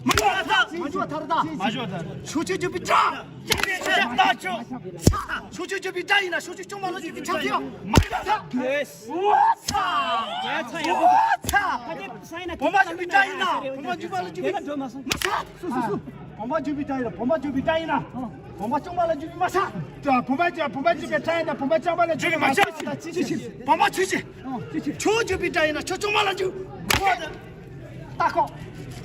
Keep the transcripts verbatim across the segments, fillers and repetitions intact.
མ་འཇུ་བ་ད། མ་འཇུ་བ་ད་ར་ད། མ་འཇུ་བ་ད། ཕྱོགས་ཆོས་བརྗོད་པའི་སྒྲ། ཕྱོགས་ཆོས་བརྗོད་པའི་སྒྲ་ཡིན་ན་ཕྱོགས་ཆོས་བརྗོད་པའི་སྒྲ་ཡིན་ན་ཕྱོགས་ཆོས་ཅུང་མ་ལ་འཇུ་བའི་ཕྱོགས་ཆོས། མ་འཇུ་བ་ད། ཨོ་ཚ། ཨོ་ཚ། བུམ་པ་བརྗོད་པའི་སྒྲ་ཡིན་ན་བུམ་པ་འཇུ་བ་ལ་འཇུ་བའི་མ་ཤ། སུ་སུ་སུ། བུམ་པ་འཇུ་བའི་སྒྲ་ཡིན་ན་བུམ་པ་འཇུ་བའི་སྒྲ་ཡིན་ན། བུམ་པ་ཅུང་མ་ལ་འཇུ་བའི་མ་ཤ། བུམ་པ་བུམ་པ་འཇུ་བའི་སྒྲ་ཡིན་ན་བུམ་པ་ཅུང་མ་ལ་འཇུ་བའི་མ་ཤ། བུམ་པ་ཆོས་ཅན། ཕྱོགས་བརྗོད་པའི་སྒྲ་ཡིན་ན་ཕྱོགས་ཅུང་མ་ལ་འཇུ། ད་ཁོ།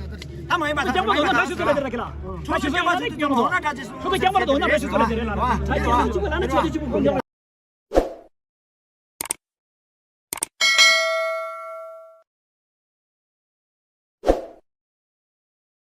ད་མ་ཡིན་པ་ད་རྐྱང་པ་ལོ་ན་ད་ཤི་ཚོ་ལ་དེ་ར་ཁི་ལ། ཁྱོད་ཤི་ཚོ་ལ་ནི་རྐྱང་པ་ལོ་ན་ད་ཅི་སུ། ཁྱོད་རྐྱང་པ་ལོ་ན་ད་ཤི་ཚོ་ལ་དེ་ར་ལ། ད་ཁྱོད་ཤི་ཚོ་ལ་ནི་ཁྱོད་ཤི་ཚོ་ལ་དེ་ར་ལ།